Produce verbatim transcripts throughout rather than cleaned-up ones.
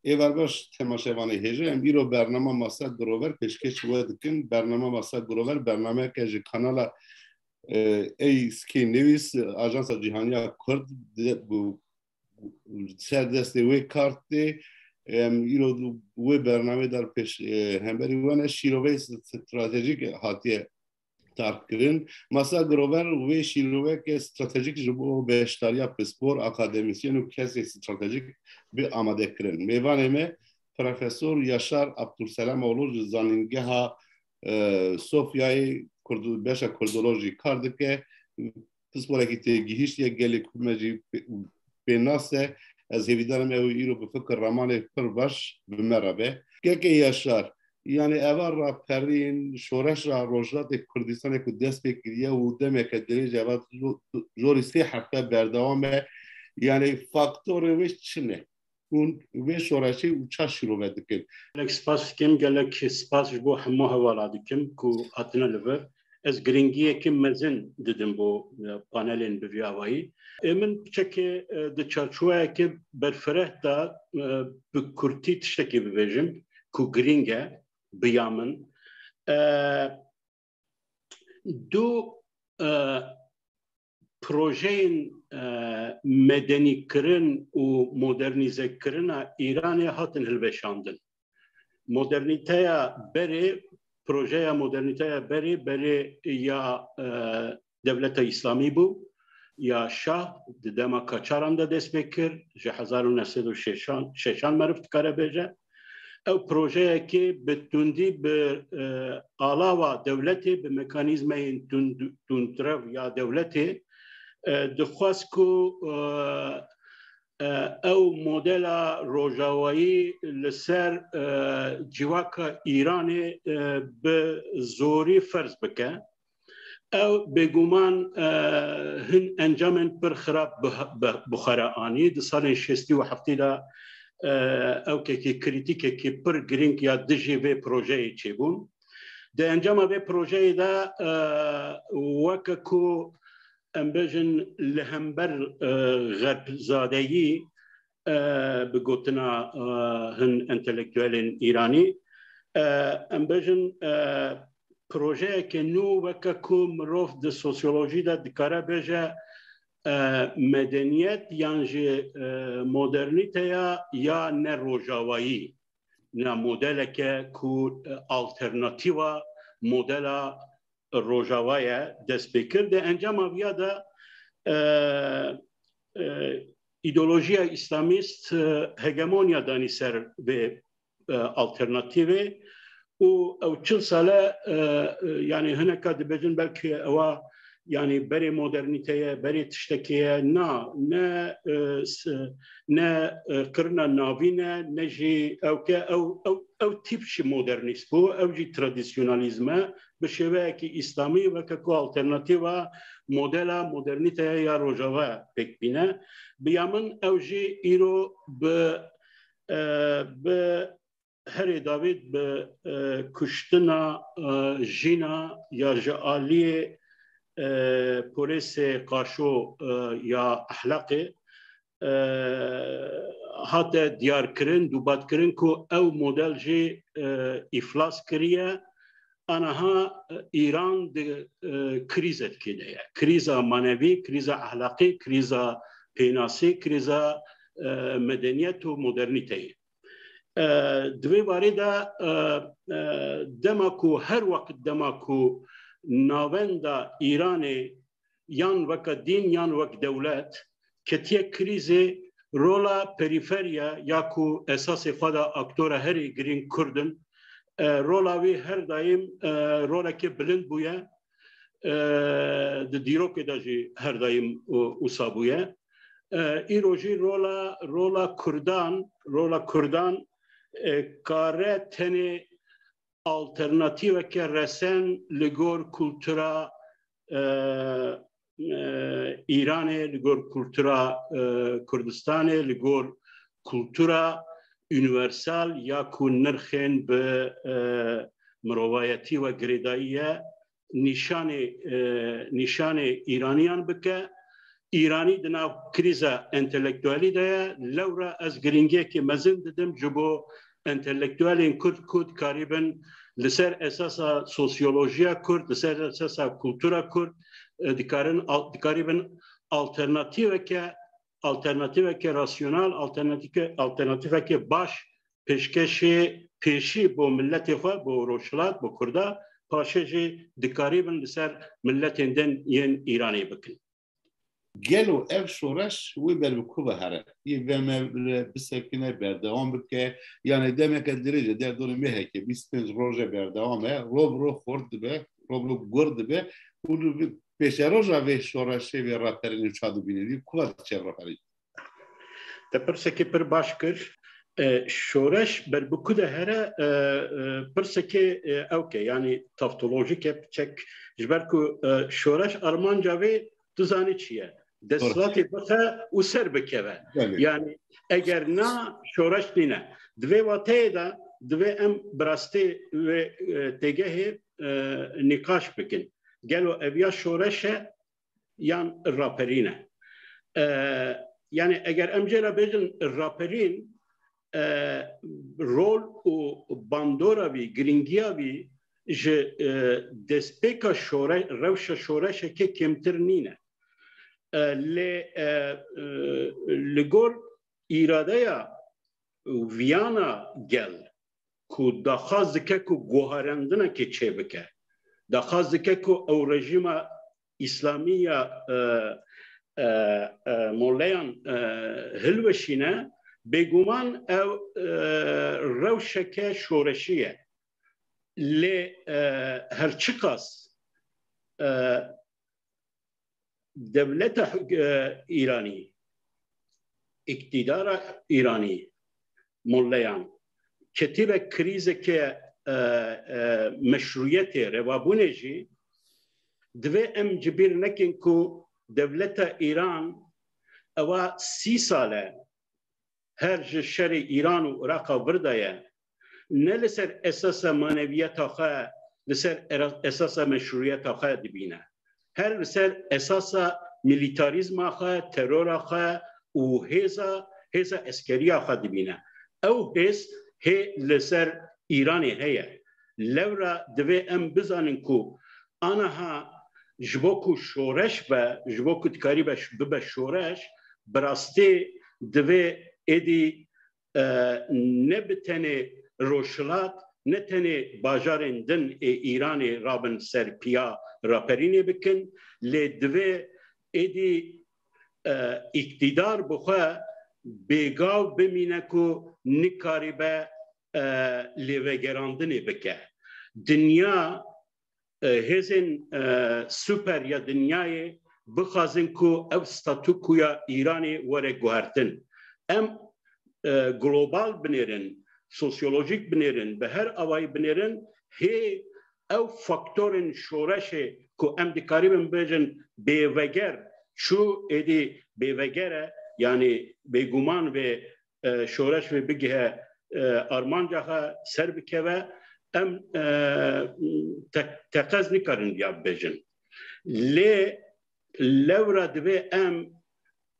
Êvar baş temaşevanê hêja, em îro bernama Masa Grover pêşkêş we dikin. Bernama Masa Grover bernameyeke ji kanala, e, A S K News, Ajansa Cîhaniya Kurd, de, bu, ser destê wê kar tê. Em îro wê bernamê dar pêş, e, hemberî we ne şîroveyê stratejîk hatiye tarxkirin. Masa Grover wê şîroveke stratejîk ji bo beşdariya pispor, akademîsyen û kesê stratejîk bi amade kirin. Mêvanê me Profesor Yaşar Abdulselamoğlu ji Zanîngeha, e, Sofyayê Kurdu-, beşa Kurdolojî kar dike. Pisporekî têgihişt ye, gelê Kurd me jî pê-, pênas e. Ez hêvîdar im ew îro bi fikir ramanê pir baş bi me re be. Kekê Yaşar, yani eva raperîn, şoreşa Rojhilatê Kurdistanê ku dest pê kiriye û demeke dirêj eva jo-, jorî sê hefte berdewam e. Yani faktorê wê çi ne? Hûn vê şoreşê û ça şîrove dikin? Gelek spas dikim, gelek spas ji bo hemû hevala dikim ku hatine li vir. Ez giringiyeke mezin didim bo, e, panelên bi vî avayî. Ê min piçekê, e, di çarçoveyeke berfireh de, e, bi kurtî tiştekê bibêjim ku girîng e, bi ya min. E, du, e, projeyên, e, medenîkirin û modernîzekirina Îranê hatin hilweşandin. Modernîteya berê, projeya modernîteya berê, berê ya, e, Dewleta Îslamî bû, ya Şah di dema Kaçaran de dest pê kir, ji hezar û neh sed û şeşan, şeşan meriv dikare bêje. Ew projeyekê bi tundî bi, e, alawa dewletê, bi mekanîzmayên tund-, tundrew ya dewletê, e, dixwest ku, e, e, ew modela rojavayî li ser, e, civaka Îranê, e, bi zorî ferz bike. Ew bêguman, e, hin encamên pir xirab bi, bi, bi xwe re anî. Di salên şêstî û heftî de, e, ewkekî krîtîkekî pir girîng ya dijî vê projeyê çêbûn. Di encama vê projeyê de, e, weke ku em bêjin li hember, e, xerpzadeyî, e, bi gotina, e, hin entelektuelên Îranî, e, em bêjin, e, projeyeke nû weke ku mirov di sosyolojî de dikare bêje, e, medeniyet yan jî, e, modernîteya ya ne rojavayî. Na modeleke ku, e, alternatîva modela Rojava ye dest pê kir. Di encama viya de, e, e, îdeolojiya îslamîst, e, hegemonya danî ser vê, e, alternatîvê û ew çil sale, e, e, yani hineka dibêjin belkî ewa yani berê modernîteye, berê tiştekê ye. Na, ne, e, s-, ne, e, qirina navîn e, ne jî ew ke ew, ew, ew tîp jî modernîst bû, ew jî tradisyonalîzm e. Bi şêweyekî îslamî weke ku alternatîva modela modernîteye ya Rojava pêk bîne. Bi ya min ew jî îro bi, e, bi herê davêt bi, e, kuştina, e, jîna ya ji aliyê, e, polêsê Qaşo, e, ya Ehlaqê, e, hate diyarkirin, dûbatkirin ku ew model jî, e, îflas kiriye. Aniha, e, Îran di, e, krîzekê de ye. Krîza manevî, krîza ehlaqî, krîza pênasî, krîza, e, medeniyet û modernîteyê. E, di vê barê de, e, e, dema ku, her wext dema ku navenda Îranê yan weke dîn yan wek dewlet ketiye krîzê, rola perîferiya ya ku esasê xwe de aktora herî girîng Kurd in, e, rola wî her daîm, e, roleke bilind bûye, e, di dîrokê de jî her daîm, e, wisa bûye. E, îro jî rola, rola Kurdan, rola Kurdan, e, kare tenê alternatîveke resen li gor kultura, e, e, Îranê, li gor kultura, e, Kurdistanê, li gor kultura unîversal ya ku nirxên bi, e, mirovayetî ve girêdayî ye, nîşanê, e, nîşanê Îraniyan bike. Îranî di nav krîza entelektuelî de ye. Lewra ez giringiyekî mezin didim ji bo entelektuelên Kurd ku dikarîbin li ser esasa sosyolojiya Kurd, li ser esasa kultura Kurd, e, dikarin, al-, dikarîbin alternatîveke, alternatîveke rasyonel, alternatîke-, alternatîveke baş pêşkêşê pêşî bo miletê xwe, bo Rojhilat, bo Kurda, paşê jî dikarîbin li ser miletên din yên Îranê bikin. Gelo ev şoreş wê ber bi ku ve here? Yê V M R bisekine, berdewam bike? Yanî demeke dirêj e, derdorê meheke, bîst pênc roj e berdewam e, ro bi ro xurt dibe, ro bi ro gur dibe û li pêşeroja vê şoreşê, vê raperînê çawa dibîne? Wî ku ve diçe raperîn? Te pirsekê pir baş kir. E, şoreş ber bi ku de here, e, e, pirsekê, e, ewk e, yanî taftolojîk e, piçek. Ji ber ku, e, şoreş armanca vê tu zanî çi ye? Desthilatê bixe û ser bikeve. Belê. Yanî eger na, şoreş nîne. Di vê wateyê de divê em bi rastî wê, e, têgehê, e, nîqaş bikin. Gelo ev ya şoreş e yan raperîn e? E, yanî eger em jê re bêjin raperîn, e, rol û bandora wî, girîngiya wî ji, e, destpêka şore-, rewşa şoreşekê kêmtir nîne. E, lê, e, e, li gor îradeya û viyana gel ku daxwaz dike ku guherandinekê çêbike, daxwaz dike ku ew rejîma îslamî ya, e, e, e, moleyan, e, hilweşîne, bêguman ew, e, rewşeke şoreşî ye. Lê, e, her çiqas, e, dewleta, e, Îranî, îktîdara Îranî, moleyan, ketibe krîzeke, e, e, meşrûyetê, revabûnê jî, divê em ji bîr nekin ku dewleta Îran ewa sî sal e her ji şerê Îran û Iraqa vir de ye. Ne li ser esasa maneviyeta xwe, li ser era-, esasa meşrûyeta xwe dibîne. Her li ser esasa milîtarîzma xwe, terora xwe û hêza, hêza eskeriya xwe dibîne. Ew hêz hê li ser Îranê heye. Lewra divê em bizanin ku aniha ji bo ku şoreş be, ji bo ku dikarîbe ş-, bibe şoreş, bi rastî divê êdî, e, ne bi tenê Rojhilat, ne tenê bajarên din ê Îranê rabin ser piya raperînê bikin, lê divê êdî, e, îktîdar bi xwe bêgav bimîne ku nikaribe, e, lêvegerandinê bike. Dinya, e, hêzên, e, super ya dinyayê bixwazin ku ev statûkoya Îranê were guhertin. Em, e, global binêrin, sosyolojîk binêrin, bi her awayî binêrin, hê ew faktorên şoreşê ku em dikarîbin bêjin bêveger, çû êdî bêveger e, yanî bêguman vê, e, şoreş vê bigihe, e, armanca xwe ser bikeve, em, e, te-, teqez nikarin viya bibêjin. Lê lewra divê em,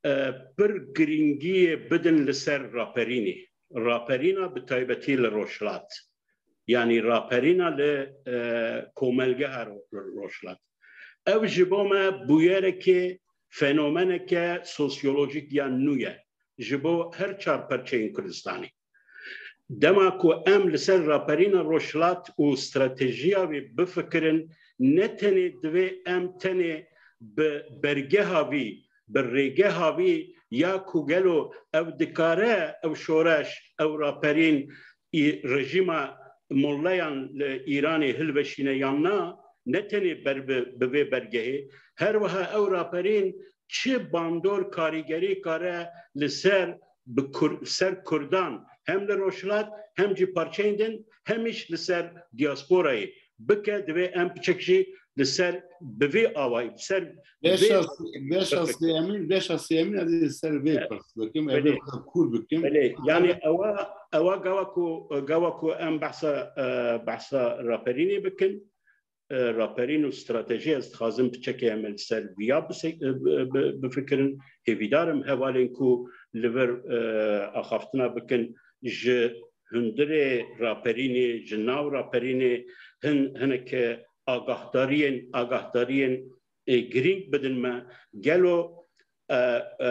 e, pir girîngiyê bidin li ser raperînê. Raperîna bi taybetî li Rojhilat. Yanî raperîna li, e, komelgeha Ro-, Rojhilat. Ev ji bo me bûyerekê, fenomeneke sosyolojîk ya nû ye ji bo her çar perçeyên Kurdistanê. Dema ku em li ser raperîna Rojhilat û stratejiya wê bifikirin, ne tenê divê em tenê bi bergeha vî, bi rêgeha vî ya ku gelo ev dikare ew şoreş, ew raperîn, î-, rejîma mollayan li Îranê hilweşîne yan na, ne tenê ber bi, bi vê bergehê, her wiha ew raperîn çi bandor karîgerî kare li ser bi Kur-, ser Kurdan, hem li Rojhilat, hem jî parçeyên din, hem îş li ser diasporayê bike, divê em piçek jî li ser bi vê awayî, bi ser vê Beşa, beşa sêyemîn, beşa sêyemîn ez ê li ser vê Evet. pirs bikim, ez ê Belê. wexta kûr bikim. Belê, yanî ewa, ewa gawa ku, gawa ku em behsa, e, behsa raperînê bikin, e, raperîn û stratejî ez dixwazim piçekê em li ser viya bise-, e, bi-, bi-, bifikirin. Hêvîdar im hevalên ku li vir, e, axaftina bikin ji hundirê raperînê, ji nav raperînê hin, hineke agahdariyên, agahdariyên, e, girîng bidin me. Gelo, e, e,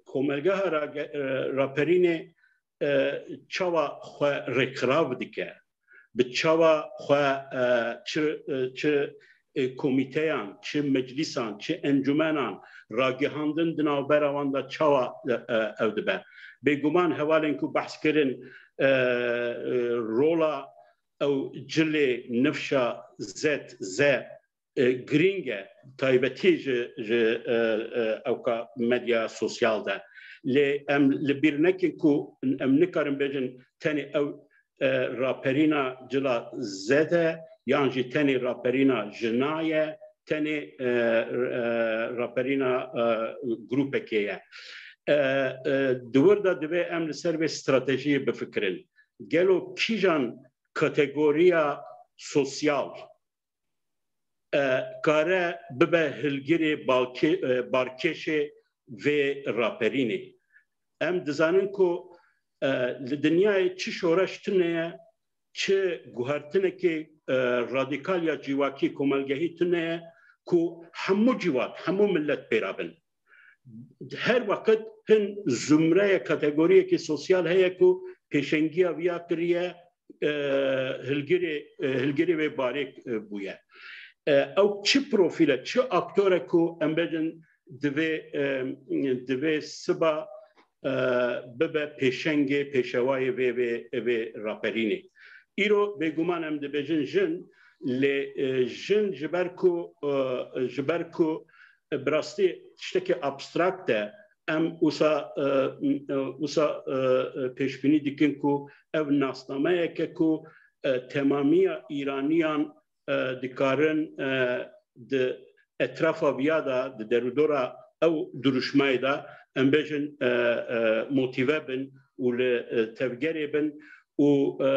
komelgeha rage-, e, raperînê, e, çawa xwe rêkxirav dike? Bi çawa xwe, e, çi, e, çi, e, komîteyan, çi meclîsan, çi encûmenan ragihandin di navbera wan de çawa, e, e, ew dibe? Bêguman hevalên ku behs kirin, e, e, rola ew cilê nifşa Z, Z, e, girîng e, taybetî ji, ji, e, e, ewka medya sosyal de. Lê em li bîr nekin ku em nikarin bêjin tenê ew, e, raperîna cila Z e, yan jî tenê raperîna jina ye, tenê, e, e, raperîna, e, grûpekê ye. E, e, di wir de divê em li ser vê stratejiyê bifikirin. Gelo kîjan kategoriya sosyal, e, kare bibe hilgirê balkê-, e, barkêşê vê raperînê? Em dizanin ku, e, li dinyayê çi şoreş tune ye, çi guhertinekê, e, radîkal ya civakî komelgehî tune ye ku hemû civat, hemû millet pê re bin. Her weqt hin zumreyê, kategoriyekî sosyal heye ku pêşengiya viya kiriye, e, hilgirê, e, hilgirê vê barê, e, bûye. E, ew çi profîl e, çi aktor e ku em bêjin divê, e, divê siba, e, bibe pêşengê, pêşewayê vê, vê, vê raperînê? Îro bêguman em dibêjin jin, lê, e, jin ji ber ku, e, ji ber ku, e, bi rastî tiştekî abstrakt e, em wisa, e, e, wisa, e, e, pêşbînî dikin ku ev nasnameyeke ku, e, temamiya Îraniyan, e, dikarin, e, di etrafa viya de, di derûdora ew dirûşmayê de, em bêjin, e, e, motîve bin û li, e, tevgerê bin û, e,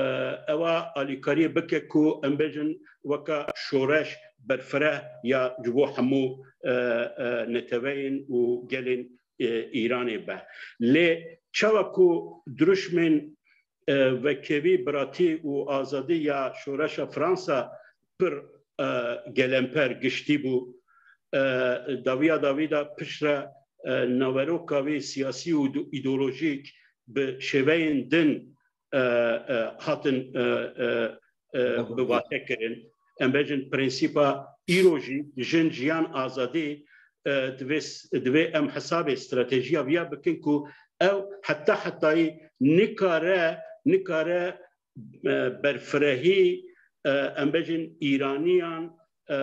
ewa alîkariyê bike ku, em bêjin, weka şoreş berfireh ya ji bo hemû, e, e, neteweyên û gelên, e, Îranê be. Lê çawa ku dirûşmên, e, wekevî, biratî û azadî ya şoreşa Fransa pir, e, gelemper, giştî bû. E, dawiya dawî de piştre, e, naveroka wê siyasî û du-, îdeolojîk bi şêweyên din, e, e, hatin, e, e, e, bi vate kirin. Em bêjin prensîpa îro jî jin, jiyan, azadî, e, divê s-, divê em hesabê stratejiya viya bikin ku ew heta hetayî nikare, nikare, e, berfirehî, e, em bêjin Îraniyan, e,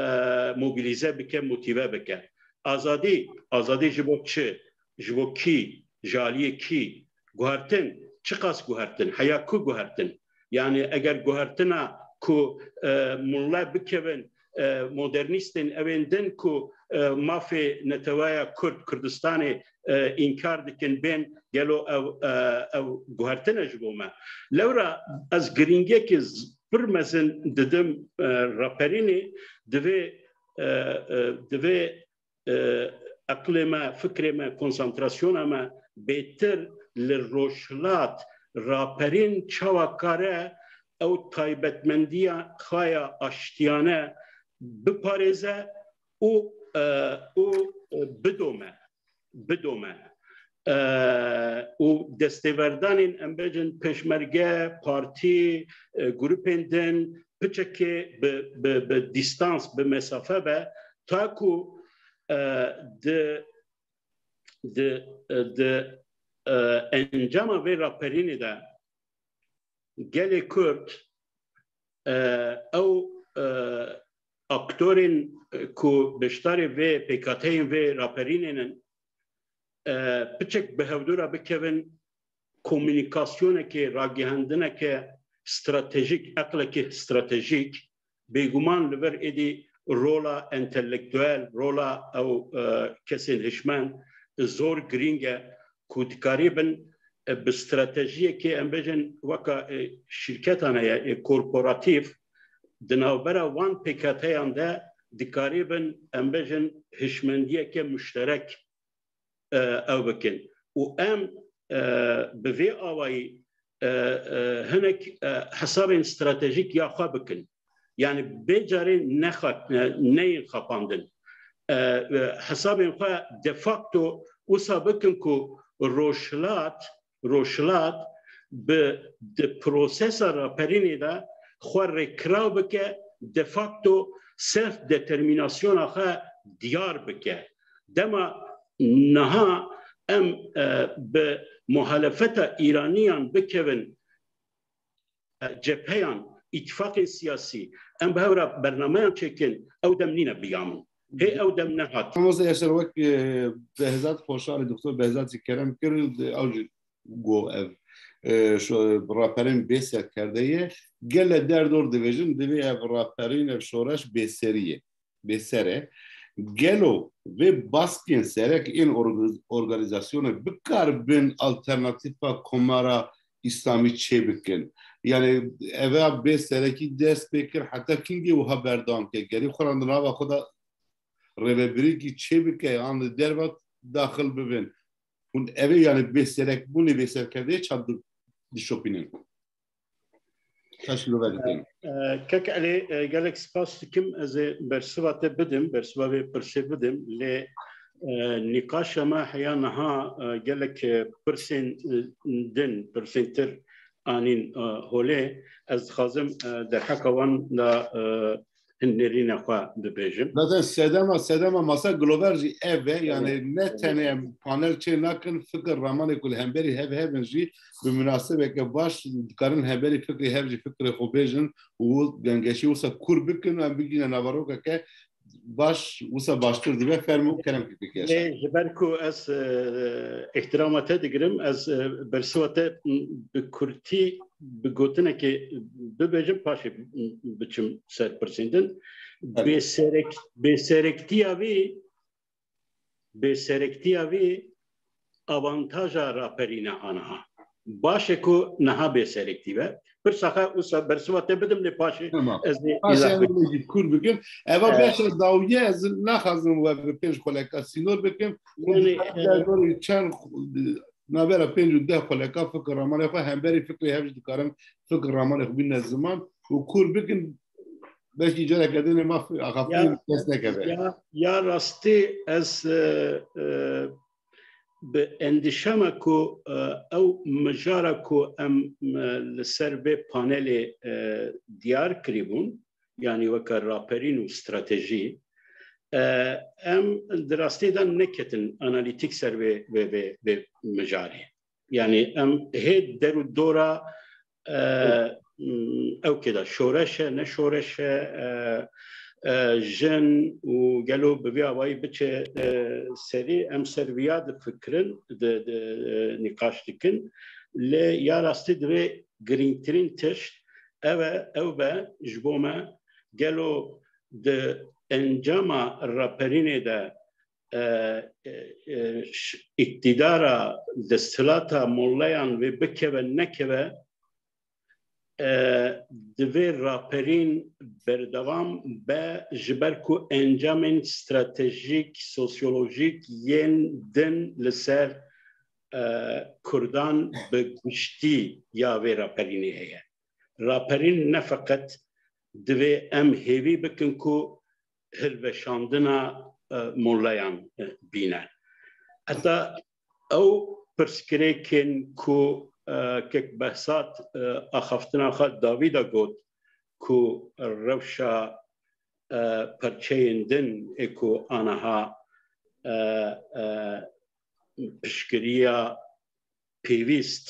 mobilîze bike, motîve bike. Azadî, azadî ji bo çi? Ji bo kî? Ji aliyê kî? Guhertin, çiqas guhertin? Heya ku guhertin? Yani eger guhertina ku, e, mule bikevin, e, modernîstên ewên din ku, e, mafê neteweya Kurd, Kurdistanê, e, înkar dikin bên, gelo ev, e, ev guhertin e ji bo me? Lewra ez girîngiyekê z-, pir mezin didim, e, raperînê, divê, e, e, divê, e, eqlê me, fikrê me, konsantrasyona me bêtir li rojhilat, raperîn çawa kare ew taybetmendiya xwe ya aştiyane biparêze û, e, û, e, bidome, bidome. E, û destêverdanên, em bêjin, pêşmerge, partî, e, grûpên din, piçekê bi, bi, bi dîstans, bi mesafe be, ta ku, e, di, di, e, di, e, encama vê raperînê de gelê Kurd, e, ew, e, aktorên, e, ku beşdarê vê pêkhateyên vê raperînê ne, e, piçek bi hevdû re bikevin, komunîkasyonekê, ragihandineke stratejîk, eqlekî stratejîk, bêguman li vir êdî rola entelektuel, rola ew, e, kesên hişmend zor girîng e ku dikarîbin, e, bi stratejiyekê, em bêjin, weka, e, şîrketan heye, e, korporatîf, di navbera wan pêketeyan de dikarîbin, em bêjin, hişmendiyeke muşterek, e, ew bikin. Û em, e, bi vê awayî, e, e, hinek, e, hesabên stratejîk ya xwe bikin. Yani bê carê nexa-, ne-, neyên xapandin. E, e, hesabên xwe de facto wisa bikin ku Rojhilat, Rojhilat bi di prosesa raperînê de xwe rêkiraw bike, de facto self determinasyona xwe diyar bike. Dema niha em, e, bi muhalefeta Îraniyan bikevin, e, cepheyan, îtîfaqên siyasî, em bi hev re bernameyan çêkin, ew dem nîne biya min. Hê ew dem nehat. Mamoste Yaşar, wek, e, Behzat Xoşalî, Doktor Behzat jî kerem kir, ew jî got ev, e, şo-, raperên bê serkerde ye. Gele derdor dibêjin, divê ev raperîn, ev şoreş bêserî ye. Bêser e. Gelo vê baskên serek ên org-, organîzasyonê bikaribin alternatîfa Komara Îslamî çêbikin? Yani eve bê serekî dest pê kir, heta kingê wiha berdewam ke? Gerî xwe re di nava xwe de rêvebirîkî çêbike, an li derve daxil bibin? Hûn evê, yani bêserekbûnê, bêserkerdeyê çawa di-, dişopînin? Taşî lo vedikin. E, Kek Elî, e, gelek spas dikim. Ez ê bersiva te bidim, bersiva vê pirsê bidim. Lê, e, nîqaşa me heya niha, e, gelek, e, pirsên, e, din, pirsên tir anîn, e, holê. Ez dixwazim, e, derheqa wan de, e, hin nêrîna xwe bibêjim. Zaten sedema, sedema masa gilover jî ev e, yani ne tenê em panel çê nakin, fikir ramanê ku li hemberî hev hebin jî bi munasebeke baş dikarin hemberî fikrê hev jî fikrê xwe bêjin û gengeşî wisa kûr bikin û em bigihîne naverokeke baş, wisa baştir dibe. Fermo, kerem kekê Yaşar. Lê ji ber ku ez, e, îhtirama te digirim, ez, e, bersiva te, m, bi kurtî bi gotinekê bibêjim, paşê, m, biçim ser pirsên din. Tabii. Bêserek-, bêserektiya vî, bêserektiya vî avantaja raperîne aniha. Baş e ku niha bêserektî be. Pirsa xwe wisa bersiva te bidim, lê paşê Tamam. ez ê Paşê izah ez bikim. Ê jî kûr bikim. Eva Evet. beş e dawiye, ez naxwazim we bi pênc xuleka sînor bikim. Yani, Hûn e, derdorî çend xu-, navbera pênc û deh xuleka fikir ramanê xwe, hemberî fikrê hev jî dikarin fikir ramanê xwe bîne ziman û kûr bikin. Belkî careke din ê ma fi-, axaftinê Ya, dest nekeve. ya, ya rastî ez, e, e, bi endîşe me ku, e, ew mijara ku em, e, li ser vê panelê, e, diyar kirîbûn, yanî weke raperîn û stratejî, e, em di rastî de neketin analîtîk ser vê, vê, vê, vê mijarê. Yani em hê der û dora, e, m, ew kê de şoreş e, ne şoreş e, e, e, jin û gelo bi vî awayî biçe, e, serî, em ser viya difikirin, di, di, e, nîqaş dikin. Lê ya rastî divê girîngtirîn tişt ew e, ew be ji bo me, gelo di encama raperînê de e, e, e, ş-, îktidara, desthilata mollayan vê bikeve nekeve, e, divê raperîn berdewam be, ji ber ku encamên stratejîk, sosyolojîk yên din li ser, e, Kurdan bi giştî ya vê raperînê heye. Raperîn ne feqet divê em hêvî bikin ku hilweşandina, e, mollayan, e, bîne. Heta ew pirsgirêkên ku, e, kek Behzat, e, axaftina xwe dawî de got ku rewşa, e, perçeyên din ê ku aniha, e, e, piştgiriya pêwîst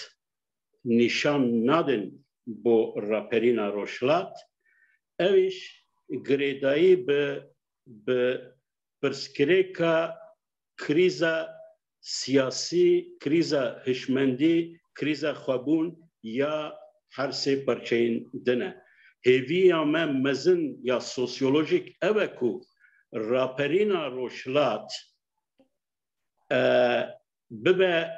nîşan nadin bo raperîna Rojhilat, ew îş girêdayî bi, bi pirsgirêka krîza siyasî, krîza hişmendî, krîza xwebûn ya her sê perçeyên din e. Hêviya me mezin ya sosyolojîk ew e ku raperîna Rojhilat, e, bibe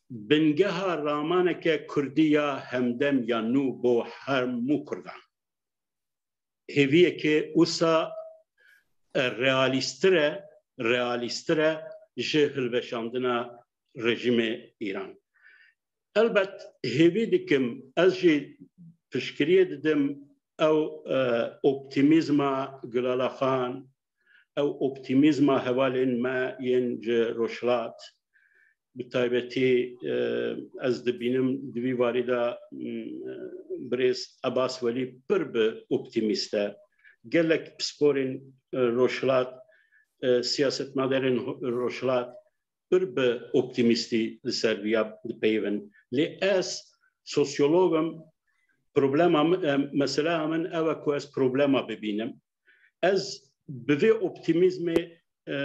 bingeha ramaneke kurdî ya hemdem ya nû bo hemû kurdan. hêviyeke wisa, e, realîstir e, realîstir e ji hilweşandina rejîmê Îran. Elbet hêvî dikim, ez jî piştgiriyê didim ew, e, optîmîzma Gulala Xan, ew optîmîzma hevalên me yên ji Rojhilat, bi taybetî, e, ez dibînim di vî warî de, m, birêz Ebas Welî pir bi optîmîst e. Gelek pisporên, e, Rojhilat, e, siyasetmedarên ho-, Rojhilat pir bi optîmîstî li ser viya dipeyivin. Lê ez sosyolog im, problema min, e, meseleya min ew e ku ez problema bibînim. Ez bi vê optîmîzmê, e,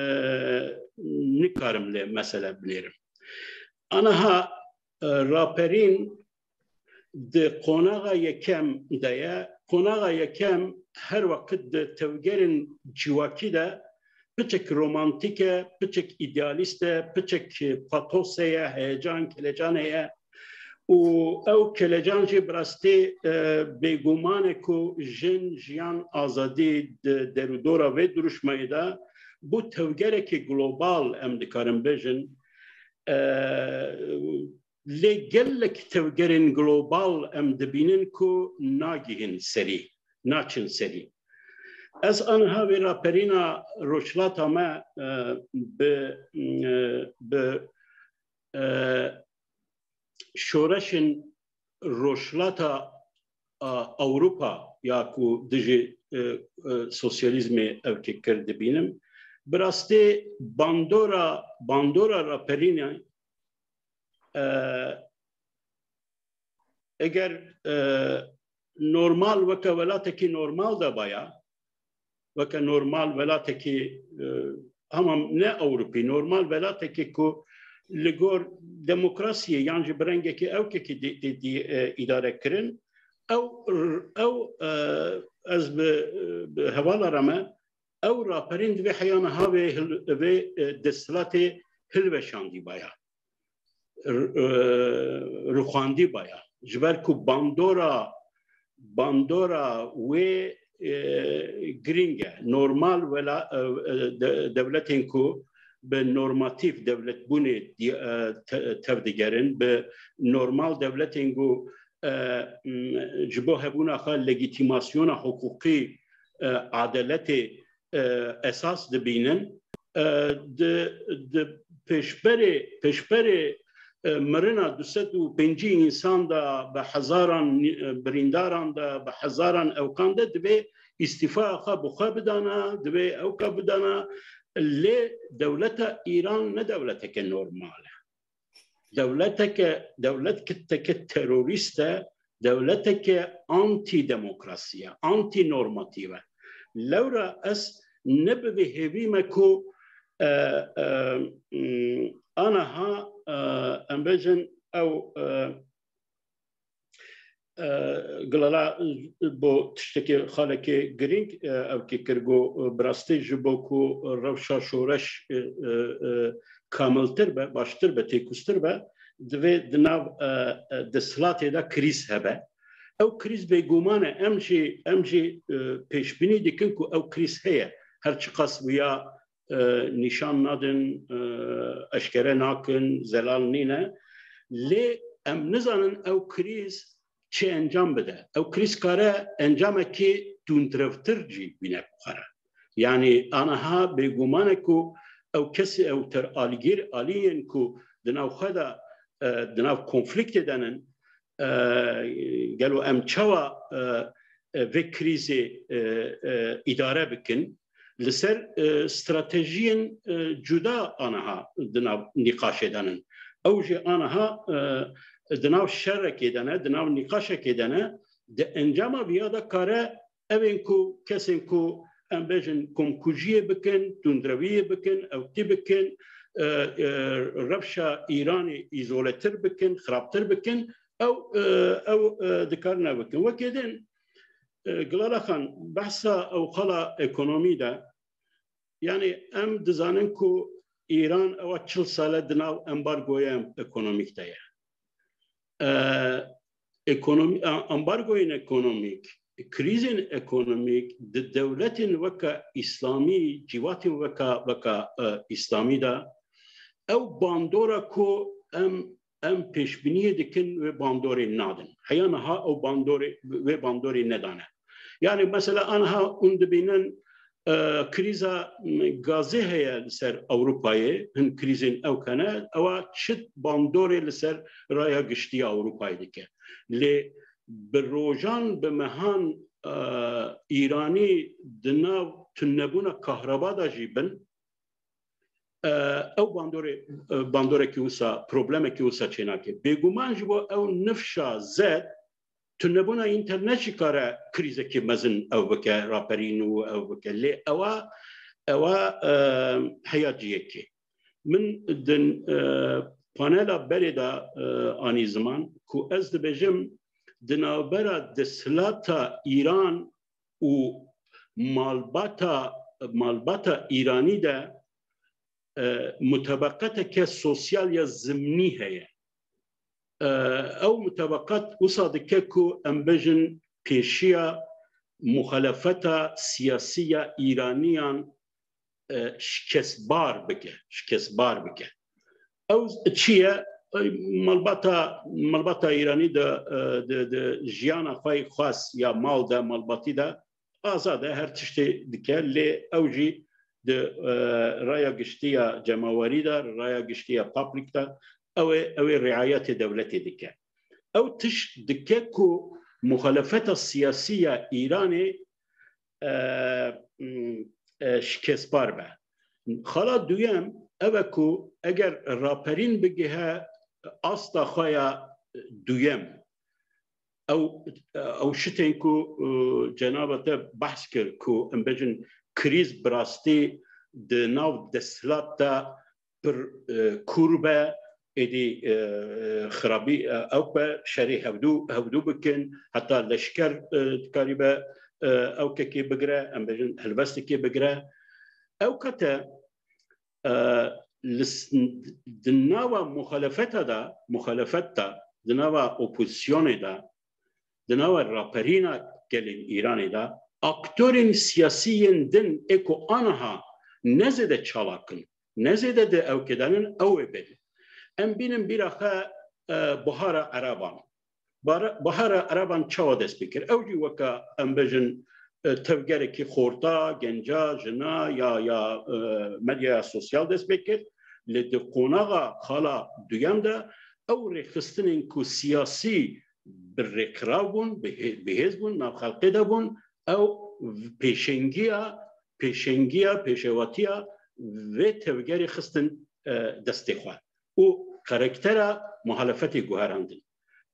nikarim lê mesele binêrim. Aniha, e, raperîn di qonaxa yekem de ye. Qonaxa yekem her weqt di tevgerên civakî de piçek romantîk e, piçek îdealîst e, piçek patos heye, heyecan, kelecan heye. Û ew kelecan jî bi rastî, e, bêguman e ku jin, jiyan, azadî di derûdora vê dirûşmeyê de bû tevgerekî global, em dikarin bêjin. E, lê gelek tevgerên global em dibînin ku nagihîn serî, naçin serî. Ez aniha vê raperîna Rojhilata me, e, bi, e, bi, e, şoreşên Rojhilata, a, Ewropa ya ku dijî, e, e, sosyalîzmê ew kir dibînim. Bi rastî bandora, bandora raperînê, e, eger, e, normal, weke welatekî normal de baya, weke normal welatekî, e, hema ne Ewropî, normal welatekî ku li gor demokrasiyê yan jî bi rengekî ewkekî dê, dê, dê, e, îdare kirin, ew, ew, e, ez bi, bi hevala re me, ew raperîn divê heya niha vê hil-, vê, e, desthilatê hilweşandî baya. r-, e, rûxandî baya. Ji ber ku bandora, bandora wê, e, girîng e. Normal wela-, e, e, de-, dewletên ku bi normatîf dewletbûnê di-, e, te-, tevdigerin, bi normal dewletên ku, e, m, ji bo hebûna xwe legîtîmasyona hiqûqî, e, adeletê, e, esas dibînin. E, di, di pêşberê, pêşberê, e, mirina du sed û pêncî însan de, bi hezaran, e, birîndaran de, bi hezaran ewkan de divê îstîfaya xwe bi xwe bidana, divê ewka bidana. Lê dewleta Îran ne dewleteke normal e. Dewleteke, dewleteke terorîst e, dewleteke antîdemokrasî ye, antînormatîf e. Lewra ez ne bi vê hêvî me ku, e, e, m, aniha, e, em bêjin ew, e, e, Gilala bo tiştekê xalekê girîng, e, ew kê kir got, e, bi rastî ji bo ku rewşa şoreş, e, e, e, kamiltir be, baştir be, têkûztir be, divê di nav, e, e, desthilatê de krîz hebe. Ew krîz bêguman e, em jî, em jî, e, pêşbînî dikin ku ew krîz heye. Her çiqas wiya, e, nîşan nadin, e, eşkere nakin, zelal nîne. Lê em nizanin ew krîz çi encam bide. Ew krîz kare encamekî tundrevtir jî bîne bi xwe re. Yanî aniha bêguman e ku ew kesê, ew ter alîgir, aliyên ku di nav xwe de, e, di nav konfliktê de nin, e, gelo em çawa, e, e, vê krîzê, e, e, îdare bikin? Li ser, e, stratejiyên, e, cuda aniha di nav nîqaşê de nin. Ew jî aniha, e, di nav şerekê de ne, di nav nîqaşekê de ne, di encama viya de kare evên ku kesên ku em bêjin komkujiyê bikin, tundreviyê bikin, ewtî bikin, e, e, rewşa Îranê îzoletir bikin, xirabtir bikin, ew, e, ew, e, dikarine bikin. Wekê din, e, Gilala Xan, behsa ew xala ekonomî de, yanî em dizanin ku Îran ewa çil sal e di nav embargoya ekonomîk de ye. E, ekonomî-, a-, ambargoyên ekonomîk, krîzên ekonomîk di dewletên weke îslamî, cîvatên weke, weke, e, îslamî de ew bandora ku em, em pêşbîniyê dikin wê bandorê nadin. Heya niha ew bandorê, wê bandorê nedane. Yani mesela aniha hûn dibînin, e, krîza, m, gazê heye li ser Ewropayê, hin krîzên ew kene, ewa çi bandorê li ser raya giştî ya Ewropayê dike. Lê bi rojan, bi mehan, e, Îranî di nav tunebûna kahraba de jî bin, e, ew bandorê, e, bandorekî wisa, problemekî wisa çênake. Bêguman ji bo ew nifşa zed, tunebûna înternet jî kare krîzekî mezin ew bike, raperîn û ew bike. Lê ewa, ewa, e, heya ciyekê. Min di, e, panela berê de, e, anî ziman ku ez dibêjim di navbera desthilata Îran û malbata, malbata Îranî de, e, mutebeqeteke sosyal ya zimnî heye. E, ew mutebeqet wisa dike ku em bêjin pêşiya muxalefeta siyasî ya Îraniyan, e, şikestbar bike, şikestbar bike. Ew çi ye? E, malbata, malbata Îranî de, e, de, de jiyana xwe xwest ya mal de, malbatî de azad e, her tiştê dike, lê ew jî di, e, raya giştî ya cemawerî de, raya giştî ya public de, ew ê, ew ê riayetê dewletê dike. Ew tişt dike ku muxalefeta siyasî ya Îranê, e, m, e, şikestbar be. Xala duyem ev e ku eger raperîn bigihe asta xwe ya duyem, ew, ew şitên ku, e, cenaba te behs kir ku em bêjin krîz bi rastî di nav desthilat de pir, e, kûr be, êdî, e, xirabî, e, ew be, şerê hevdû, hevdû bikin, heta leşker, e, dikarîbe, e, ew kekê bigire, em bêjin helbestekê bigire. Ew kete, e, li s-, di nava muxalefeta de, muxalefet de, di nava opozîsyonê de, di nava raperîna gelên Îranê de, aktorên siyasî yên din ê ku aniha ne zêde çalak in, ne zêde di ewkê de nin, ew ê bin. Em bînin bîra xwe, e, Buhara Ereban. Bara-, Buhara Ereban çawa dest pê kir? Ew jî weke, em bêjin, e, tevgerekî xorta, genca, jina ya, ya, e, medyaya sosyal dest pê kir. Lê di qonaxa xala duyem de ew rêxistinên ku siyasî bi rêkirav bûn, bi hê-, bi hêz bûn, nav xelkê de bûn, ew pêşengiya, pêşengiya, pêşewatiya vê tevgerê xistin, e, destê xwe û karaktera muhalefetê guherandin.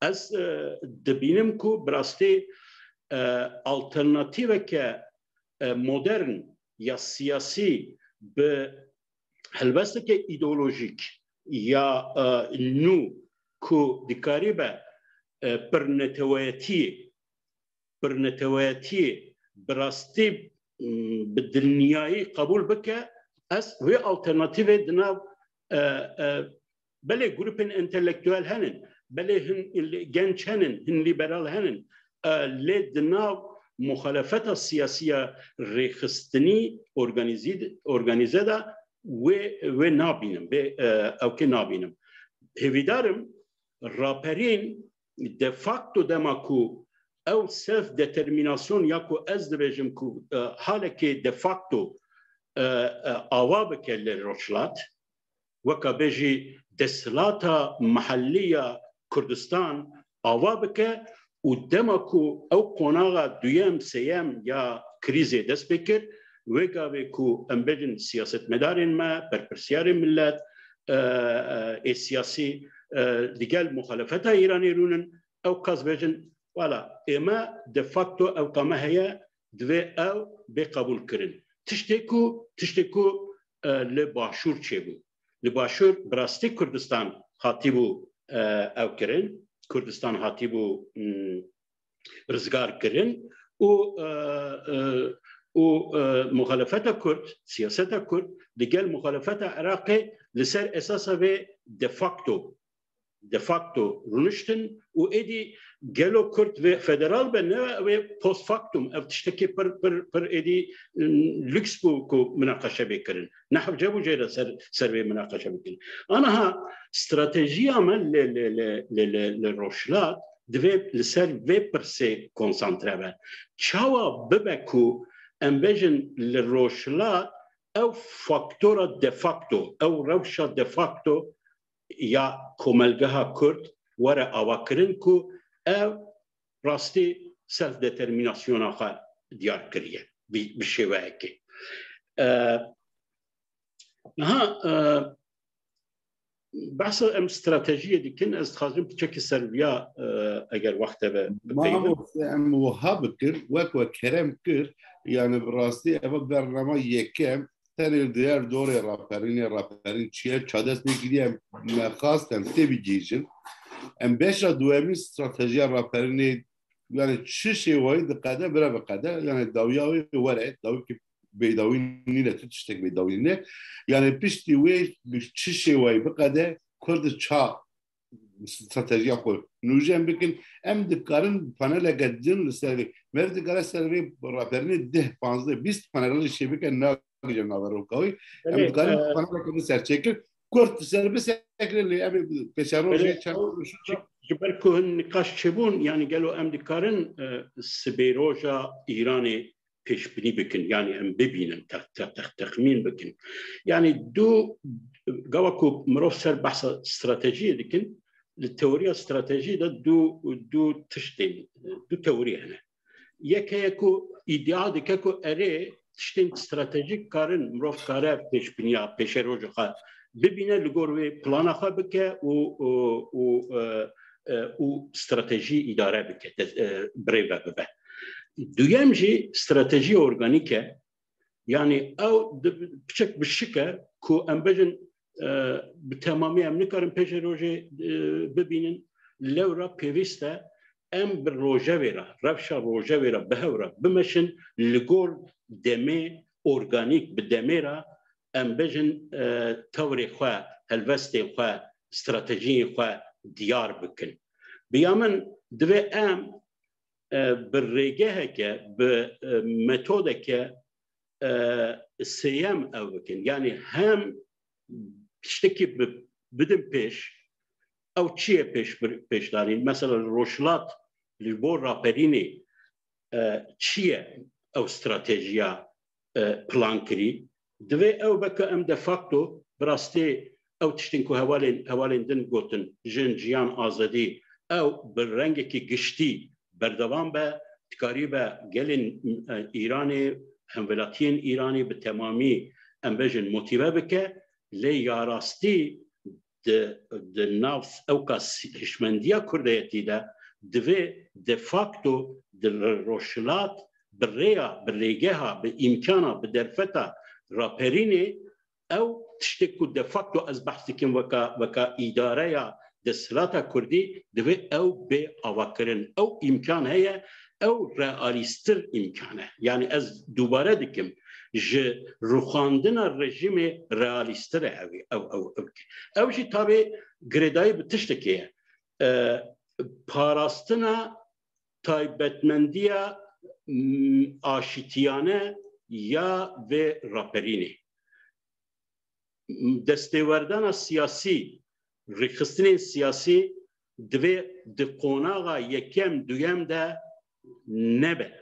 Ez, e, dibînim ku bi rastî, e, alternatîveke, e, modern ya siyasî bi helbesteke îdeolojîk ya, e, nû ku dikaribe, e, pirneteweyetiyê, pirneteweyetiyê bi rastî, m, bi dilniyayî qebûl bike, ez wê alternatîvê di nav, e, e, belê grûpên entelektuel henin, belê hin genç henin, hin lîberal henin, e, lê di nav muxalefeta siyasî ya rêxistinî organîzî-, organîze de wê, wê nabînim, vê, e, ewkê nabînim. Hêvîdar im raperîn de facto dema ku ew self determinasyon ya ku ez dibêjim ku, e, halekê de facto, e, e, ava bike li Rojhilat, weka bêjî desthilata mihellî ya Kurdistan ava bike û dema ku ew qonaxa duyem, sêyem ya krîzê dest pê kir, wê gavê ku em bêjin siyasetmedarên me, berpirsiyarên milet, e, e, ê siyasî, e, digel muxalefeta Îranê rûnin, ew qas bêjin, wala, ême de facto ew ka me heye, divê ew bê qebûl kirin. Tiştê ku, tiştê ku, e, li Başûr çêbû. Li Başûr bi rastî Kurdistan hatîbû, e, ew kirin. Kurdistan hatîbû, mm, rizgar kirin û, e, e, û, e, muxalefeta Kurd, siyaseta Kurd digel muxalefeta Iraqê li ser esasa vê de facto de facto rûniştin û êdî gelo Kurd vê federal be ne wê post factum, ev tiştekî pir, pir, pir êdî, mm, lüks bû ku minaqeşe bê kirin. Ne hewce bû jê re ser, ser vê minaqeşe bikin. Aniha stratejiya me li, li, li, li, li, li Rojhilat divê li ser vê pirsê konsantre be. Çawa bibe ku em bêjin li Rojhilat ew faktora de facto, ew rewşa de facto ya komelgeha Kurd were avakirin ku ev rastî self-determinasyona xwe diyar kiriye bi, bi şêweyekê. E, niha, e, behsa em stratejiyê dikin, ez dixwazim piçekî ser viya, e, eger wext hebe, bipeyivim. Mamoste, em wiha bikin, wek we kerem kir, yani bi rastî eva bernama yekem, tenê li diyer dorê raperînê, raperîn çi ye, çades nekiriye, me xwest em tê bigihîjin. Em beşa duyemîn stratejiya raperînê, yani çi şêwayî diqede, bire biqede, yani dawiya wê were, dawî ki bêdawî nîne, tu tiştek bêdawî nîne. Yani piştî wê bi çi şêwayî biqede, Kurd ça stratejiya xwe nûjen bikin. Em dikarin paneleke din li ser vê. Meriv dikare ser vê raperînê deh, panzdeh, bîst panel jî çêbike, nagije naveroka wî. Em Belê, dikarin e, paneleke din ser çêkin. Kurt ser bisekre lê em ê pêşerojê Belê, çend ew ji, ji ber ku hin nîqaş çêbûn, yani gelo em dikarin, e, sibêroja Îranê pêşbînî bikin, yani em bibînin, te-, te-, te-, texmîn bikin. Yani du, gava ku mirov ser behsa stratejiyê dikin, li teoriya stratejiyê de du, du tiştên, du teorî hene. Yek heye ku îdia dike ku erê tiştên stratejîk karin, mirov kare pêşbîniya pêşerojê xwe bibîne, li gor wê plana xwe bike û, û, û, e, e, û stratejî îdare bike, te-, e, birêve bibe. Duyem jî stratejî organîk e. Yani ew di, piçek bi şik e ku em bêjin, e, bi temamî em nikarin pêşerojê, e, bibînin. Lewra pêwîst e em bi rojevê re, rewşa rojevê re bi hev re bimeşin, li gor demê organîk, bi demê re em bêjin, e, tewrê xwe, helwestên xwe, stratejiyên xwe diyar bikin. Bi ya min divê em, e, bi rêgeheke, bi, e, metodeke, e, sêyem ew bikin. Yani hem tiştekî bi, bidin pêş, ew çi ye pêş, pêşdarîn? Mesela li Rojhilat li bo raperînê, e, çi ye ew stratejiya, e, plan kirî? Divê ew be ku em de facto bi rastî ew tiştên ku hevalên, hevalên din gotin, jin, jiyan, azadî, ew bi rengekî giştî berdewam be, dikarî be gelên, e, Îranê, hemwelatiyên Îranê bi temamî, em bêjin, motîve bike, lê ya rastî di, di nav ewka hişmendiya kurdayetî de divê de facto di Rojhilat bi rêya, bi rêgeha, bi îmkana, bi derfeta raperînê ew tiştê ku de facto ez behs dikim weka, weka îdareya desthilata kurdî divê ew bê avakirin. Ew îmkan heye, ew realîstir îmkan e. Yani ez dubare dikim, ji rûxandina rejîmê realîstir e ew, ew, ew, ew. Ew jî tabê girêdayî bi tiştekê ye. E, parastina taybetmendiya, m, aşitiyane ya vê raperînê. Destêwerdana siyasî, rêxistinên siyasî divê di qonaxa yekem, duyem de nebe.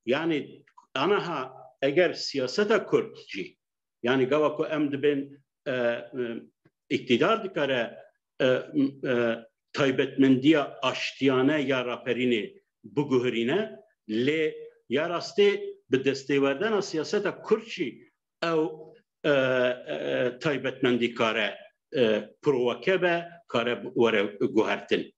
Yani aniha eger siyaseta Kurd jî, yani gava ku em dibên, e, e, îktidar dikare, e, e, taybetmendiya aştiyane ya raperînê biguhirîne, lê ya rastê bi destêwerdana siyaseta Kurd jî ew, e, e, taybetmendî kare, e, provoke be, kare were guhertin.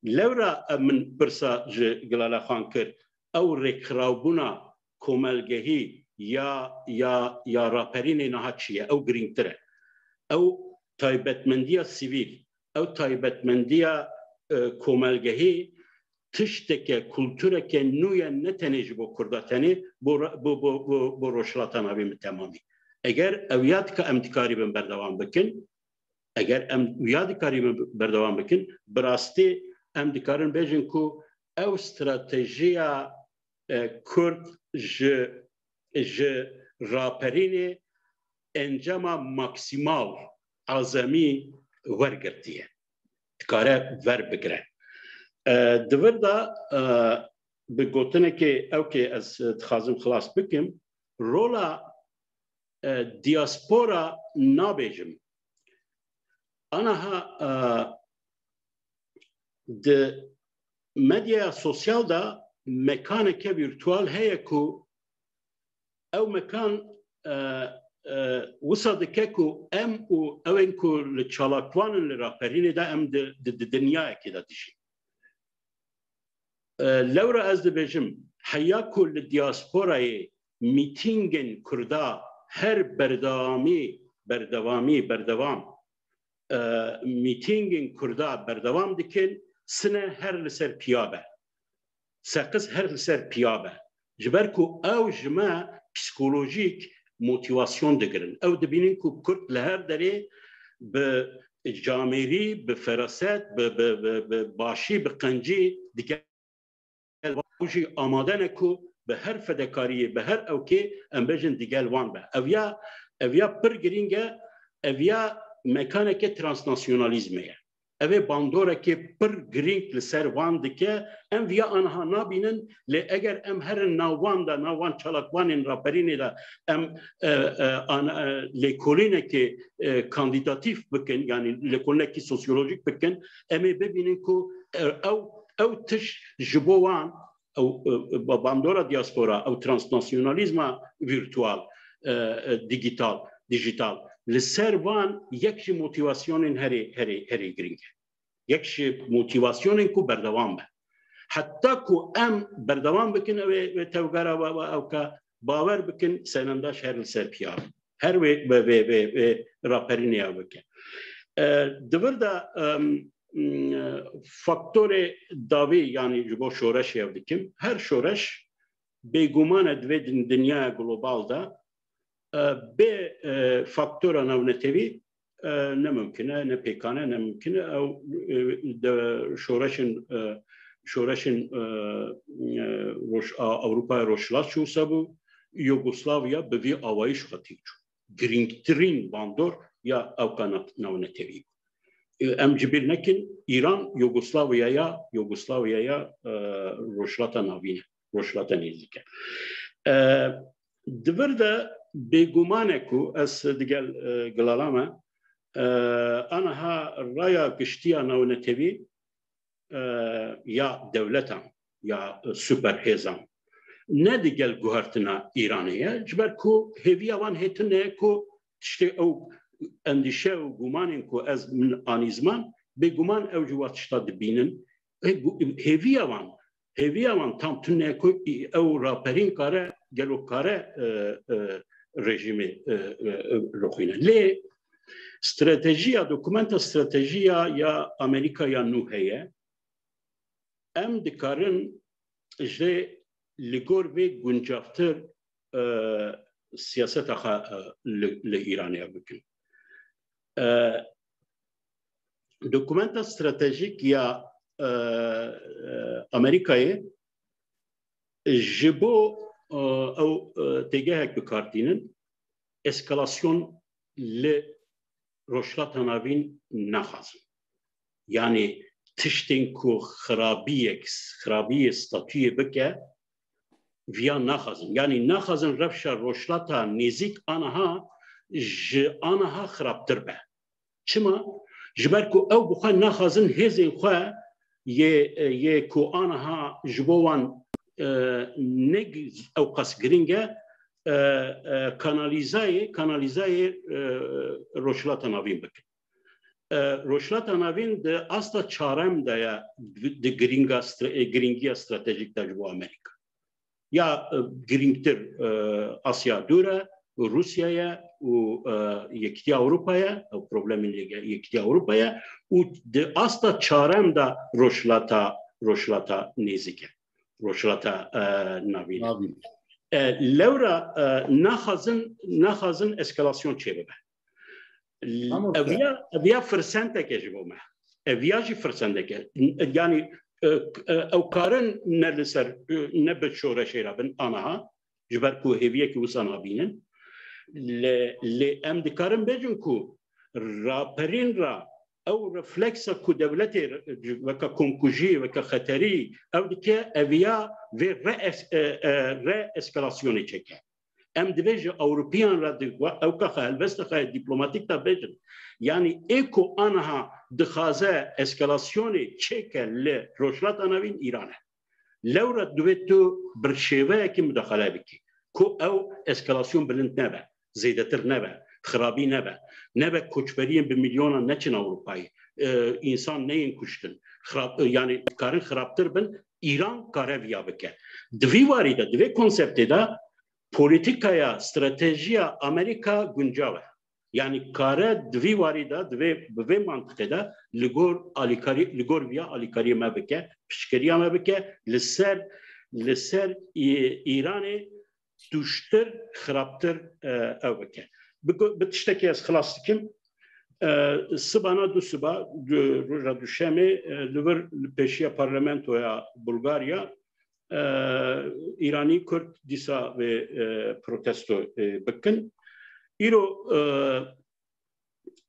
Lewra, e, min pirsa ji Gilale Xan kir, ew rêkxirawbûna komelgehî ya, ya, ya raperînê niha çi ye? Ew girîngtir e. Ew taybetmendiya sivîl, ew taybetmendiya, e, komelgehî tişteke, kultureke nû ye, ne tenê ji bo Kurda tenê, bo ra-, bo, bo, bo, bo Rojhilata Navîn bi temamî. Eger ew ya dika em dikarîbin berdewam bikin, Eger em wiya dikarîbin berdewam bikin, bi rastî em dikarin bêjin ku ew stratejiya, e, Kurd ji, ji raperînê encama maksimal, azemî wergirtiye. Dikare ver bigire. E, di vir de, e, bi gotinekê ewkê ez dixwazim xilas bikim, rola, e, diaspora nabêjim. Anaha, e, di medyaya sosyal de mekaneke vîrtual heye ku ew mekan, e, e, wisa dike ku em û ew ên ku li çalakvan in li raperînê de em di, di, di dinyayekê de dijîn. E, lewra ez dibêjim, heya ku li diasporayê mîtîngên Kurda her berdewamî, berdewamî, berdewam, e, mîtîngên Kurda berdewam dikin, sine her li ser piya be. Seqiz her li ser piya be. Ji ber ku ew ji me psîkolojîk motîvasyon digirin. Ew dibînin ku Kurd li her derê bi camêrî, bi feraset, bi, bi, bi, bi başî, bi qencî digel wan, ew jî amade ne ku bi her fedekariyê, bi her ewkê em bêjin digel wan be. Ev ya, ev ya pir girîng e, ev ya mekaneke transnasyonalîzmê ye. Ev ê bandorekê pir girîng li ser wan dike. Em viya aniha nabînin, lê eger em herin nav wan de, nav wan çalakvanên raperînê de em, e, e, an-, e, lêkolînekê, e, kandîdatîf bikin, yanî lêkolînekî sosyolojîk bikin, em ê bibînin ku, e, ew, ew tişt ji bo wan, ew, e, ba-, bandora diaspora, ew transnasyonalîzma vîrtual, e, e, dîgîtal, dîjîtal, li ser van yek ji motîvasyonên herê, herê, herê girîng e. Yek ji motîvasyonên ku berdewam be. Heta ku em berdewam bikin, ew ê, wê tevgera we, we ewka bawer bikin, Seyrandaş her li ser piya be. Her wê, wê, wê, wê, wê raperînê ew bike. E, di vir de, em, m, faktorê dawî, yanî ji bo şoreşê ew dikim. Her şoreş bêguman e di vê din-, dinyaya global de, e, bê, e, faktora navnetewî, e, ne mimkin e, ne pêkan e, ne mimkin e. Ew, e, de şoreşên, e, şoreşên, e, e, Roj-, a, Ewropaya Rojhilat çû sebû, Yugoslavya bi vî awayî ji xwe têk çû. Girîngtirîn bandor ya ewka na-, navnetewî bû. E, em ji bîr nekin, Îran Yugoslavyaya, Yugoslavyaya, e, Rojhilata Navîn e, Rojhilata Nêzîk e. E, di vir de bêguman e ku ez digel, e, gilala me, e, aniha raya giştiya navnetewî, e, ya dewletan, ya, e, superhêzan ne digel guhertina Îranê ye, ji ber ku hêviya wan hê tune ye ku tiştê ew endîşe û gumanên ku ez min anî ziman, bêguman ew jî wa tişta dibînin. Hê gu-, hêviya wan, hêviya wan tam tune ye ku ew raperîn kare, gelo kare, e, e, rejîmê, e, e, e, rixwîne. Lê stratejiya, dokumenta stratejiya ya Amerîka ya nû heye. Em dikarin jê li gor vê guncavtir, e, siyaseta xwe, e, li, li Îranê bikin. E, dokumenta stratejîk ya, e, e, Amerîkayê ji bo, e, ew, e, têgehek bi kar tînin, eskalasyon li Rojhilata Navîn naxwazin. Yanî tiştên ku xirabiyek, xirabiyê statuyê bike, viya naxwazin. Yanî naxwazin rewşa Rojhilata Nêzîk aniha ji aniha xirabtir be. Çima? Ji ber ku ew bi xwe naxwazin hêzên xwe yê, yê ku aniha ji bo wan, e, ne gi-, ew qas girîng e, e, e, kanalîzayê, kanalîzayê, e, Rojhilata Navîn bikin. E, Rojhilata Navîn di asta çarem de ye, di girînga stre-, e, girîngiya stratejîk de ji bo Amerîka. Ya, e, girîngtir, e, Asya Dûr e, Rûsya ye û, e, Yekîtiya Ewropa ye, ew problemên Yek-, Yekîtiya Ewropa ye û di asta çarem de Rojhilata, Rojhilata Nêzîk e, Rojhilata, e, Navîn e. Navîn. E, lewra, e, naxwazin, naxwazin eskalasyon çêbibe. Eviya, eviya firsenteke ji bo me. Eviya jî firsenteke. Yani e, e, ew karin ne li ser, e, ne bi şoreşê re bin anaha, ji ber ku hêviyekî wisa nabînin. Lê, lê em dikarin bêjin ku raperîn re ew refleksa ku dewletê weke komkujî, weke xeterî ew dike, eviya vê re-, e, e, re-eskalasyonê çêke. Em divê ji Ewropiyan re di-, ew kaxa helbesta xwe dîplomatîk de bêjin. Yanî ê ku aniha dixwaze eskalasyonê çêke li Rojhilata Navîn Îran e. Lewra divê tu bi şêweyekî mudaxale bikî. Ku ew eskalasyon bilind nebe, zêdetir nebe, xirabî nebe. Nebe koçberiyên bi milyonan neçin Ewropayê. E, însan neyên kuştin. Xirab, e, yani karin xirabtir bin, Îran kare viya bike. Di vî warî de, di vê konseptê de polîtîkaya, stratejiya Amerîka guncav e. Yanî kare di vî warî de, di vê, bi vê mantiqê de li gor alîkarî, li gor viya alîkariyê me bike, piştgiriya me bike, li ser, li ser Î-, Îranê tûştir, xirabtir, e, ew bike. Bi, bi tiştekî ez xilas dikim. E, sibana du siba, du, roja duşemê, e, li vir li pêşiya parlamentoya Bulgarya, e, Îranî Kurd dîsa vê, e, protesto, e, bikin. Îro, e,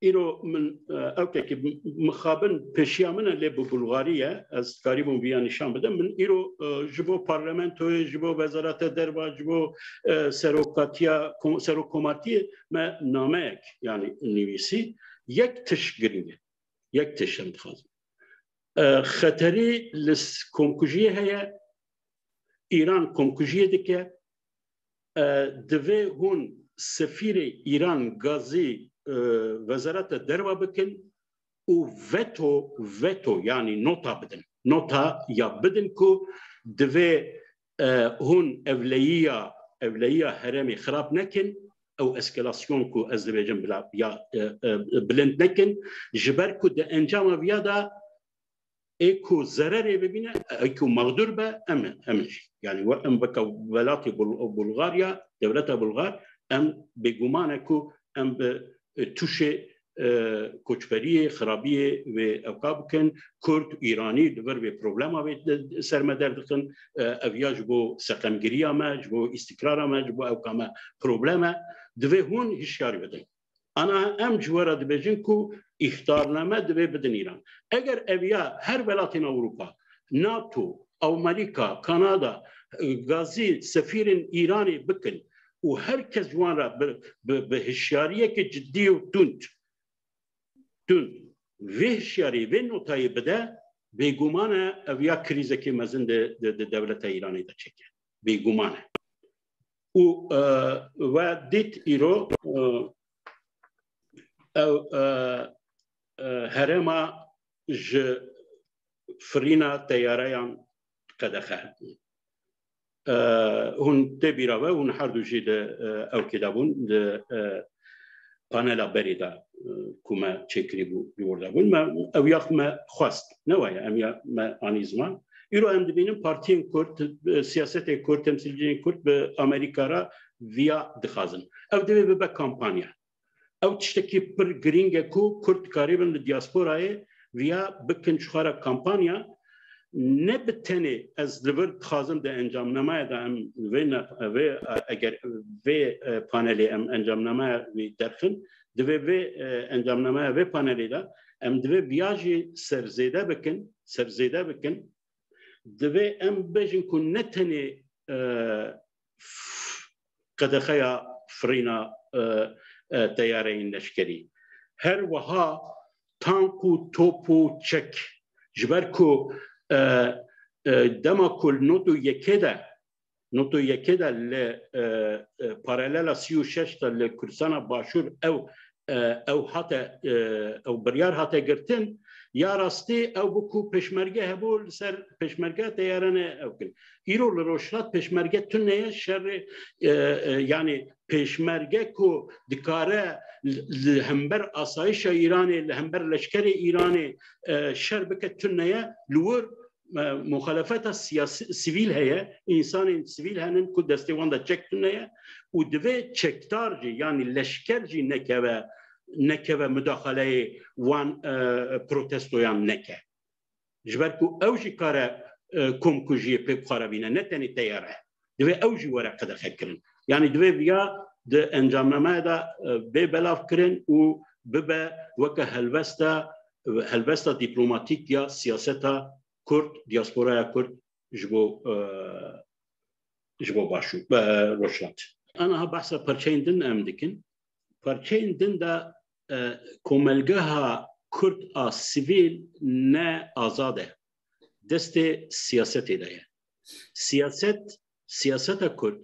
îro min, e, ewkekî mixabin pêşiya min e, lê bi Bulgarî ye. Ez dikarîbûm viya nîşan bidim. Min îro, e, ji bo parlamentoyê, ji bo wezareta derva, ji bo, e, serokatiya, kom-, serokkomartiyê me nameyek, yani nivîsî. Yek tişt girîng e. Yek tişt em dixwazin. E, xeterî li s-, komkujiyê heye, Îran komkujiyê dike, e, divê hûn sefîrê Îran gazî, e, wezareta derva bikin û veto, veto, yanî nota bidin. Nota ya bidin ku divê, e, hûn ewleyiya, ewleyiya herêmê xirab nekin, ew eskalasyon ku ez dibêjim bila, ya, e, e, bilind nekin, ji ber ku di encama viya de ê ku zererê bibîne, ê ku mexdûr be, em, em jî. Yani we-, em weke welatê Bul-, Bulgarya, dewleta Bulgar, em bêguman e ku em bi, e, tûşê, e, koçberiyê, xirabiyê wê ewka bikin. Kurd, Îranî li vir vê problema wê de, ser me derdixin. E, ev ya ji bo seqemgiriya me, ji bo îstikrara me, ji bo ewka me problem e. Divê hûn hişyarî bidin. Ana em ji we re dibêjin ku îxtarname divê bidin Îran. Eger ev ya her welatên Ewropa, NATO, Amerîka, Kanada, gazî sefîrên Îranê bikin û her kes ji wan re bi, bi, bi hişyariyeke cidî û tund, tund vê hişyarî, vê notayê bide, bêguman e ev ya krîzekê mezin di, di, di dewleta Îranê de çêke. Bêguman e. Û, e, we dît îro, e, ew, e, e, herêma ji firîna teyareyan qedexe. E, hûn tê bîra we, hûn her du jî li, e, ewkê de bûn, li, e, panela berê de, e, ku me çêkirî bû, li wir de bûn. Me, ew ya me xwest. Ne waye, em ya me anî ziman. Îro em dibînin partiyên Kurd, e, siyasetê Kurd, temsîlciyên Kurd bi Amerîka re viya dixwazin. Ew divê bibe kampanya. Ew tiştekî pir girîng e ku Kurd dikarîbin li diasporayê viya bikin ji xwe re kampanya. Ne bi tenê ez li vir dixwazim di encamnameya de em vê ne-, vê, eger vê, e, panelê em encamnameya wî derxin, divê vê, e, encamnameya vê panelê de em divê viya jî serzêde bikin, serzêde bikin. Divê em bêjin ku ne tenê, e, qedexeya firîna, e, e, teyareyên leşkerî. Her wiha tank û top û çek. Ji ber ku, e, e, dema ku li nod û yekê de, nod û yekê de li, e, e, paralêla sî û şeş de li Kurdistana Başûr ew, e, ew hate, e, ew biryar hate girtin, ya rastî ew bû ku pêşmerge hebû, li ser pêşmerge teyarane ew kin. Îro li Rojhilat pêşmerge tune ye, şerê, e, e, yani pêşmerge ku dikare li, li hember asayişa Îranê, li hember leşkerê Îranê, e, şer bike tune ye, li wir, e, muxalefeta siyasî, sivîl heye, însanên sivîl henin ku destê wan de çek tune ye û divê çekdar jî, yanî leşker jî nekeve, nekeve mudaxaleyê wan e, protestoyan neke. Ji ber ku ew jî kare e, komkujiyê pê bixwe re bîne, ne tenê teyare. Divê ew jî were qedexekirin. Yanî divê viya di encamnameya de e, bê belavkirin û bibe weke helwesta, helwesta dîplomatîk ya siyaseta Kurd, diasporaya Kurd ji bo e, ji bo Başûr, e, Rojhilat. Aniha behsa parçeyên din em dikin. Parçeyên din de e, komelgeha Kurd a sivîl ne azad e. Destê siyasetê de ye. Siyaset, siyaseta Kurd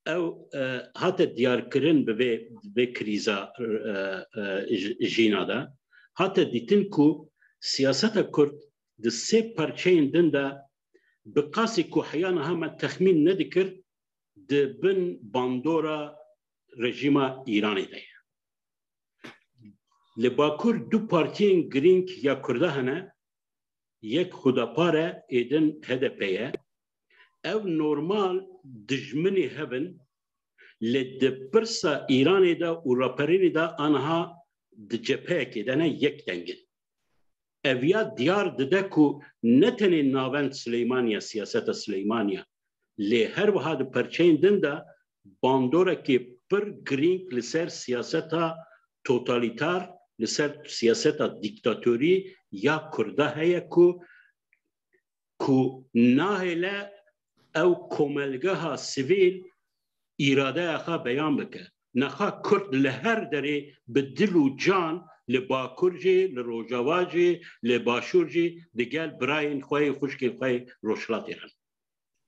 ew e, hate diyarkirin bi vê, vê krîza e, e, j- jîna de. Hate dîtin ku siyaseta Kurd di sê parçeyên din de bi qasî ku heya niha me texmîn nedikir, di bin bandora rejîma Îranê de ye. Li Bakur du partiyên girîng ya Kurda hene, yek Hudapar e, ê din H D P ye. Ev normal dijminê hev in, lê di pirsa Îranê de û raperînê de aniha di cepheyekê de ne, yek deng in. Ev ya diyar dide ku ne tenê navend Sileymaniya, siyaseta Sileymaniya, lê her wiha di perçeyên din de bandorekê pir girîng li ser siyaseta totalîtar, li ser siyaseta dîktatorî ya Kurda heye ku, ku nahêle ew komelgeha sivîl îradeya xwe beyan bike. Nexa Kurd li her derê bi dil û can, li Bakur jî, li Rojava jî, li Başûr jî, digel birayên xwe yê, xwişkên xwe yê Rojhilatê re.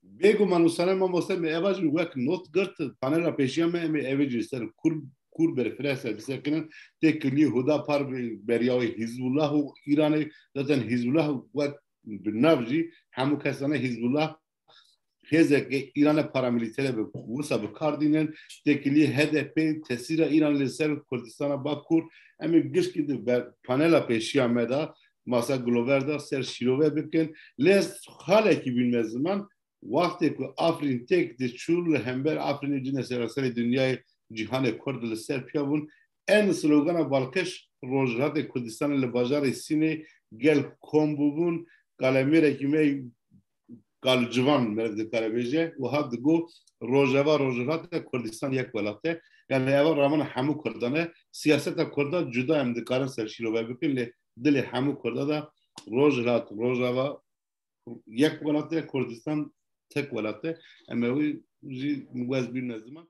Bêguman û Sane mamoste, me eva jî wek not girt, panela pêşiya me, em ê evê jî ser kûr, kûr berfireh ser bisekinin, têkilî Huda Par beriya wê Hizbullah û Îranê, zaten Hizbullah wek bi nav jî hemû kesane Hizbullah hêzeke Îranê paramîlîtere bi wisa bi kar dînin, têkilî H D P tesîra Îranê li ser Kurdistana Bakur, em ê gişkî di ber-, panela pêşiya me de, masa Glover de ser şîrove bikin. Lê ez xalekî bînme ziman, wextê ku Afrîn têk diçû, li hember Afrînê cine seraserê dinyayê cîhanê Kurd li ser piya bûn, en slogana balkêş Rojhilatê Kurdistanê li bajarê Sînê gel kom bûbûn, kalemêrekî me Kal civan meriv dikare bêje, wiha digo, Rojava, Rojhilat e, Kurdistan yek welat e. Yani eva ramana hemû Kurdan e. Siyaseta Kurda cuda em dikarin ser şîrove bikin, lê dilê hemû Kurda da Rojhilat, Rojava yek welat e, Kurdistan tek welat e. Em ewî jî wez bîrine ziman.